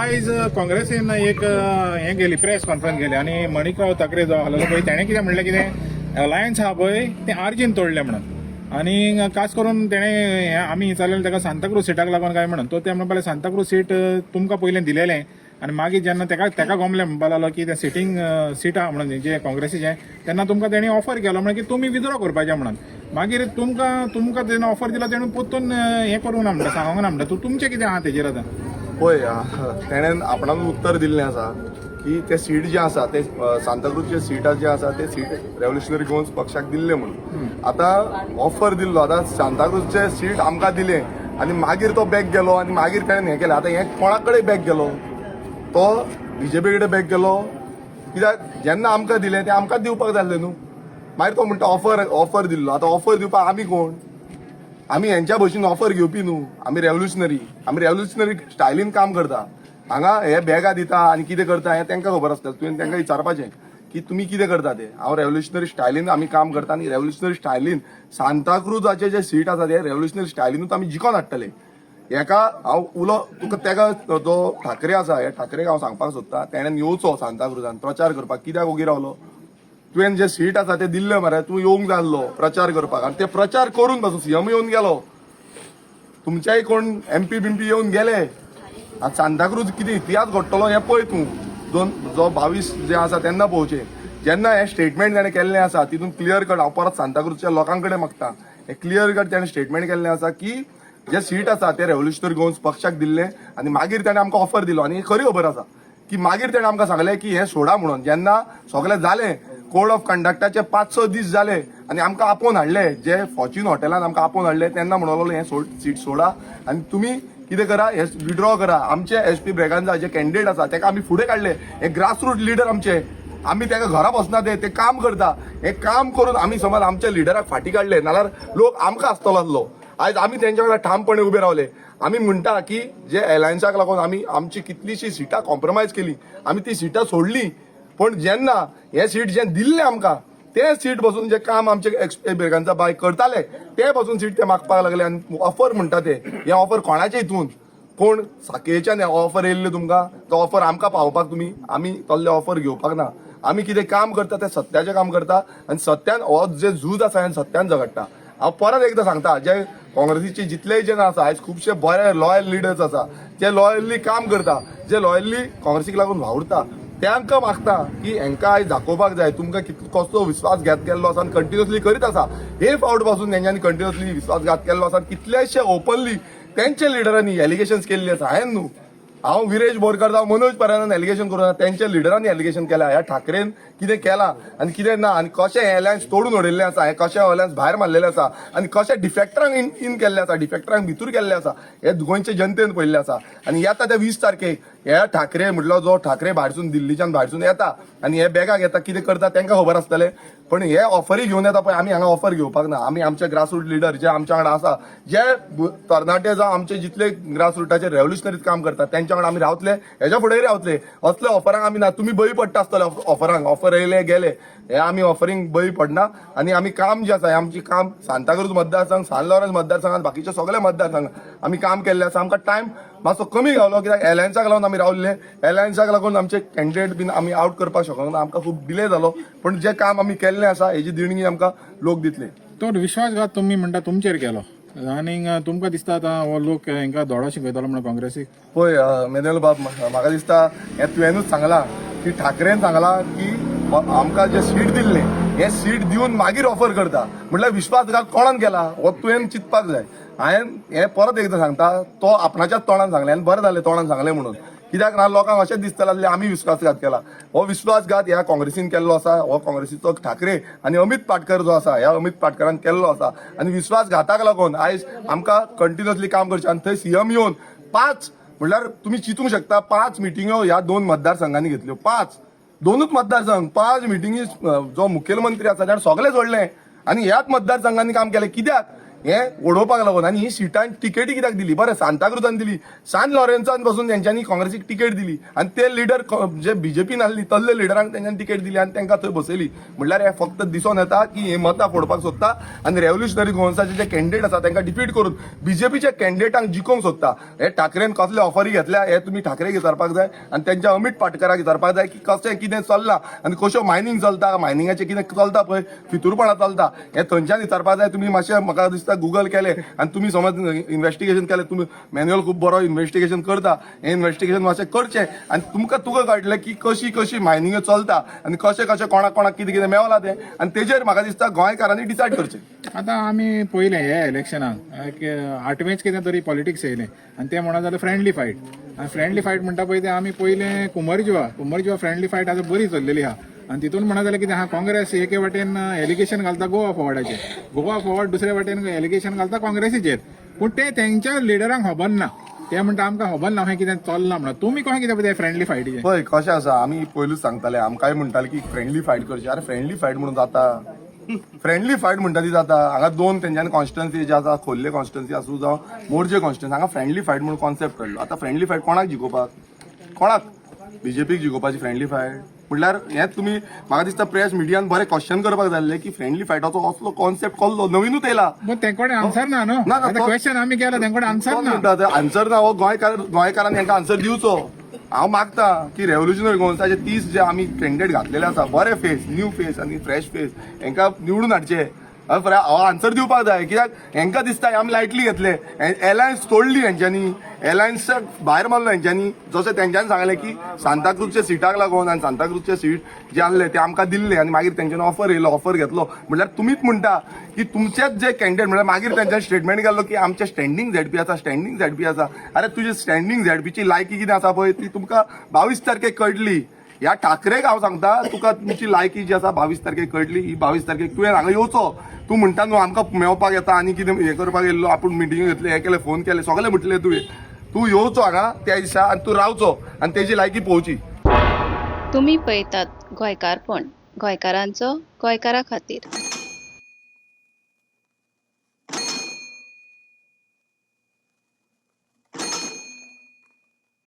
आयज काँग्रेसीन एक हें गेली, प्रेस कॉन्फरन्स गेली आनी मणिकराव ठाकरे जो आसलेलो पळय, तेणें कितें म्हणलें, कितें अलायन्स आहा पळय तें आर्जीन तोडलें म्हणून. आनी खास करून तेणें हें आमी विचारलें ताका सांताक्रूज सिटाक लागून काय म्हणून, तो ते म्हणपाक लागले सांताक्रूज सीट तुमकां पयलें दिलेलें आनी मागीर जेन्ना तेका तेका गोमलें म्हणपाक लागलो की तें सिटींग सीट आहा म्हणून जें काँग्रेसीचें, तेन्ना तुमकां तेणी ऑफर केलो म्हणून की तुमी विथड्रॉ करपाचें म्हणून. मागीर तुमकां तुमकां तेणें ऑफर दिलो, तेणें परतून हें करूंक ना म्हणटा, सांगूंक ना म्हणटा. तूं तुमचें कितें आहा तेजेर आतां? पळय, तेणेन आपणान उत्तर दिल्लें आसा की ते सीट जे आसा ते सांताक्रूजचे सीट जे आसा ते सीट रेव्होल्युशनरी गोवन्स पक्षाक दिल्ले म्हणून. आतां ऑफर दिल्लो, आतां सांताक्रूजचे सीट आमकां दिले आनी मागीर तो बॅक गेलो आनी मागीर तेणेन हें केलें. आतां हें कोणा कडेन बॅक गेलो? तो बीजेपी कडेन बॅक गेलो? कित्याक जेन्ना आमकां दिलें तें आमकां दिवपाक जाय आसलें न्हू. मागीर तो म्हणटा ऑफर ऑफर दिल्लो. आतां ऑफर दिवपाक आमी कोण? आमी हेंच्या भशेन ऑफर घेवपी न्हू. आमी रेव्होल्युशनरी, आमी रेव्होल्युशनरी स्टायलीन काम करता. हांगा हे बॅगां दिता आनी कितें करता हें तांकां खबर आसता. तुवें तांकां विचारपाचें की तुमी कितें करता ते. हांव रेव्होल्युशनरी स्टायलीन आमी काम करता आनी रेव्होल्युशनरी स्टायलीन सांताक्रुजाचे जे सीट आसा ते रेव्होल्युशनरी स्टायलीनूच आमी जिखोन हाडटले. हेका हांव उलो तुका, तेका जो ठाकरे आसा, हे ठाकरेक हांव सांगपाक सोदता, तेणेन येवचो सांताक्रुजान प्रचार करपाक. कित्याक ओगी रावलो? तुवें जे सीट आसा ते दिल्ले मरे, तूं येवंक जाय आसलो प्रचार करपाक. आनी ते प्रचार करून पासून सीएम येवन गेलो, तुमच्याय कोण एमपी बिमपी येवन गेले. आतां सांताक्रूज कितें इतिहास घडटलो हें पळय तूं. दोन जो 22 जे आसा तेन्ना पळोवचें. जेन्ना हें स्टेटमेंट ताणें केल्लें आसा तितून क्लियर कट, हांव परत सांताक्रूजच्या लोकां कडेन मागता, हें क्लियर कट ताणें स्टेटमेंट केल्लें आसा की जे सीट आसा ते रेव्होल्युशनरी गोवन्स पक्षाक दिल्ले आनी मागीर ताणें आमकां ऑफर दिलो. आनी ही खरी खबर आसा की मागीर ताणें आमकां सांगलें की हें सोडा म्हणून. जेन्ना सगळें जालें, कोड ऑफ कंडक्टाचे 5-6 दीस जाले आनी आमकां आपोवन हाडले, जे फॉर्च्यून हॉटेलान आमकां आपोवन हाडले, तेन्ना म्हणून लागलो हें सोड, सीट सोडा आनी तुमी कितें करा, हे विड्रॉ करा. आमचे एस पी ब्रेगांजा जे कॅन्डिडेट आसा तेका आमी फुडें काडले. हे ग्रासरूट लिडर आमचे, आमी तेका घरा बसना, ते ते काम करता. हे काम करून आमी समज आमच्या लिडराक फाटी काडले, नाल्यार लोक आमकां आसतलो आसलो. आयज आमी तेंच्या वांगडा ठामपणे उबे रावले. आमी म्हणटा की जे एलायन्साक लागून आमी आमची कितलीशी सिटां कॉम्प्रोमायज केली, आमी ती सिटां सोडली, पण जेन्ना हे सीट जे दिल्ले आमकां ते सीट बसून जे काम आमचे एक्स ब्रेगांजा बाय करताले ते बसून सीट ते मागपाक लागले. आनी ऑफर म्हणटा ते, हे ऑफर कोणाचे हितून कोण साखळेच्यान ऑफर येयल्ले तुमकां, तो ऑफर आमकां पावोवपाक तुमी, आमी तसले ऑफर घेवपाक ना. आमी कितें काम करता तें सत्याचें काम करता आनी सत्यान हो जे झूज आसा हें सत्यान झगडटा. हांव परत एकदां सांगता, जे काँग्रेसीचे जितलेय जण आसा, आयज खुबशे बरे लॉयल लिडर्स आसा जे लॉयली काम करता, जे लॉयली काँग्रेसीक लागून वावुरता, तांकां मागता की हांकां आयज दाखोवपाक जाय तुमकां कितलो कसलो विश्वासघात केल्लो आसा आनी कंटिन्युअसली करीत आसा. हे फावट पासून तेंच्यांनी कंटिन्युअसली विश्वासघात केल्लो आसा आनी कितलेशे ओपनली तेंच्या लिडरांनी एलिगेशन्स केल्ली आसा. हांवें न्हू, हांव विरेश बोरकर जावं मनोज परेरान एलिगेशन करूं ना, तेंच्या लिडरांनी एलिगेशन केला. ह्या ठाकरेन कितें केलां आनी कितें ना आनी कशें हे अलायन्स तोडून उडयल्लें आसा, हें कशें अलायन्स भायर मारलेलें आसा आनी कशें डिफेक्टरांक इन इन केल्लें आसा, डिफेक्टरांक भितूर केल्लें आसा, हे गोंयचे जनतेन पळयल्लें आसा. आनी येता त्या 20 तारखेक हे ठाकरे म्हटलो जो ठाकरे भायरसून दिल्लीच्यान भायरसून येता आनी हे बॅगां घेता, कितें करता तांकां खबर आसतलें. पण हे ऑफरी घेवन येता पळय, आमी हांगा ऑफर घेवपाक ना. आमी आमचे ग्रासरूट लिडर जे आमच्या वांगडा आसा, जे तरणाटे जावं आमचे जितले ग्रासरुटाचे रेव्होल्युशनरीत काम करतात तेंच्या वांगडा आमी रावतले, हेच्या फुडें रावतले. असले ऑफरांक आमी ना. तुमी बळी पडटा आसतले ऑफरांक, ऑफर येयले गेले, हे आमी ऑफरींग बळी पडना. आनी आमी काम जें आसा हें आमचें काम सांताक्रूज मतदारसंघ, सान लॉरेन्स मतदारसंघात, बाकीचे सगळे मतदारसंघ आमी काम केल्लें आसा. आमकां टायम मातसो कमी गावलो कित्याक एलायन्साक लागून आमी रावल्ले. एलायन्साक लागून आमचे कॅन्डिडेट बीन आमी आवट करपाक शकना, आमकां खूब डिले जालो. पण जें काम आमी केल्लें आसा हेजी देणगी आमकां लोक दितले. तो विश्वासघात तुमी म्हणटा तुमचेर केलो आनी तुमकां दिसता आतां हो लोक हांकां धडो शिकयतलो म्हणून काँग्रेसीक? पळय मेनेल बाब, म्हाका दिसता हें तुवेंनूच सांगलां की ठाकरेन सांगलां की आमकां जे सीट दिल्लें हें सीट दिवन मागीर ऑफर करता, म्हटल्यार विश्वासघात कोणान केला हो तुवें चिंतपाक जाय. हांवें हें परत एकदां सांगता, तो आपणाच्याच तोंडान सांगलें आनी बरें जालें तोंडान सांगलें म्हणून, कित्याक ना लोकांक अशेंच दिसतलें आसलें आमी विश्वासघात केला. हो विश्वासघात ह्या काँग्रेसीन केल्लो आसा. हो काँग्रेसीचो ठाकरे आनी अमित पाटकर जो आसा, ह्या अमित पाटकरान केल्लो आसा. आनी विश्वासघाताक लागून आयज आमकां कंटिन्युअसली काम करचें. आनी थंय सीएम येवन 5, म्हणल्यार तुमी चिंतूंक शकता, 5 मिटिंग्यो ह्या 2 मतदारसंघांनी घेतल्यो. 5, दोनूच मतदारसंघ, 5 मिटिंगी जो मुखेलमंत्री आसा ताणें सगळें सोडलें आनी ह्याच मतदारसंघांनी काम केलें. कित्याक? हे उडोवपाक लागून. आनी ही सिटां तिकेटी कित्याक दिली? बरें, सांताक्रुजान दिली, सान लॉरेन्सान पासून तेंच्यांनी काँग्रेसीक तिकेट दिली आनी ते लिडर जे बीजेपीन आहली तल्ले लिडरांक तेंच्यांनी तिकेट दिली आनी तांकां थंय बसयली. म्हणल्यार हे फक्त दिसोन येता की हे मतां फोडपाक सोदता आनी रेव्होल्युशनरी गोवन्साचे जे कॅन्डिडेट आसा तांकां डिफीट करून बीजेपीच्या कॅन्डिडेटांक जिखोवंक सोदता. हे ठाकरेन कसले ऑफरी घेतल्या हे तुमी ठाकरे विचारपाक जाय आनी तेंच्या अमित पाटकराक विचारपाक जाय की कशें कितें चल्लां आनी कश्यो मायनींग चलता, मायनिंगाचें कितें चलता पळय, फितूरपणां चलता, हे थंयच्यान विचारपाक जाय. तुमी मातशें म्हाका दिसता गुगल केलें आनी तुमी समज इन्वेस्टिगेशन केलें, तुमी मॅन्युअल खूब बरो इन्वेस्टिगेशन करता, हें इन्वेस्टिगेशन मातशें करचें आनी तुमकां तुका कळटलें की कशी कशी मायनिंग चलता आनी कशें कशें कोणाक कोणाक कितें कितें मेवलां तें, आनी तेजेर म्हाका दिसता गोंयकारांनी डिसायड करचें. आतां आमी पळयलें हे इलेक्शनाक एक आठवेंच कितें तरी पॉलिटिक्स येयलें आनी तें म्हणत जाल्यार फ्रेंडली फायट. आनी फ्रेंडली फायट म्हणटा पळय तें आमी पयलें कुंभारजुवा, कुंभारजुवा फ्रेंडली फायट आतां बरी चल्लेली आहा. आनी तितून म्हणत जाल्यार कितें आहा, काँग्रेस एके वाटेन एलिगेशन घालता गोवा फॉवर्डाचेर, गोवा फॉवर्ड दुसरे वाटेन एलिगेशन घालता काँग्रेसीचेर. पूण ते तेंच्या लिडरांक खबर ना, ते म्हणटा आमकां खबर ना हें कितें चल्लां म्हणून. तुमी कशें कितें पळय फ्रेंडली फायटीचें? पळय कशें आसा, आमी पयलूच सांगताले, आमकांय म्हणटाले की फ्रेंडली फायट करची. अरे फ्रेंडली फायट म्हणून जाता? फ्रेंडली फायट म्हणटा ती जाता? हांगा दोन तेंच्यांनी कॉन्स्टिट्युन्सी जे आसा, खोर्ले कॉन्स्टिट्युन्सी आसूं जावं मोरजे कॉन्स्टिट्युन्सी, हांगा फ्रेंडली फायट म्हणून कॉन्सेप्ट काडलो. आतां फ्रेंडली फायट कोणाक जिखोवपाक? कोणाक? बीजेपीक जिखोवपाची फ्रेंडली फायट म्हणल्यार हें तुमी म्हाका दिसता प्रेस मिडियान बरें क्वेश्चन करपाक जाय आसलें की फ्रेंडली फायटाचो असलो कॉन्सेप्ट कसलो नवीनूच येयला. पण तेंकोडे आन्सर ना न्हू. ना, ना, आतां क्वेश्चन आमी केला, तेंकोडे आन्सर ना. आन्सर ना. हो गोंयकार, गोंयकारांनी हांकां आन्सर दिवचो. हांव मागता की रेव्होल्युशनरी गोवन्साचे 30 जे आमी कॅन्डिडेट घातलेले आसा, बरे फेस, न्यू फेस आनी फ्रेश फेस, हांकां निवडून हाडचे. हांव आन्सर दिवपाक जाय, कित्याक हांकां दिसता आमी लायटली घेतले, एलायन्स तोडली हेंच्यांनी, एलायन्साक भायर मारलो हेंच्यांनी. जशें तेंच्यांनी सांगलें की सांताक्रूजच्या सिटाक लागून आनी सांताक्रूजचे सीट जे आहले ते आमकां दिल्ले आनी मागीर तेंच्यांनी ऑफर येयलो, ऑफर घेतलो. म्हणल्यार तुमीच म्हणटा की तुमचेच जे कॅन्डिडेट, म्हणल्यार मागीर तेंच्यानी स्टेटमेंट केल्लो की आमचे स्टँडींग झेडपी आसा, स्टँडींग झेडपी आसा. अरे तुजी स्टँडींग झेडपीची लायकी कितें आसा पळय ती तुमकां 22 तारखेक कळटली. ह्या ठाकरेक हांव सांगता, तुका तुमची लायकी जी आसा 22 तारखेक कळटली. ही 22 तारखेक तुवें हांगा येवचो. तूं म्हणटा न्हू आमकां मेळपाक येता आनी कितें हें करपाक येयल्लो, आपूण मिटींग घेतले, हें केलें, फोन केले, सगळें म्हटलें तुवें. तूं येवचो हांगा त्या दिसा आनी तूं रावचो आनी तेजी लायकी पळोवची. तुमी पळयतात गोंयकारपण, गोंयकारांचो गोंयकारा खातीर.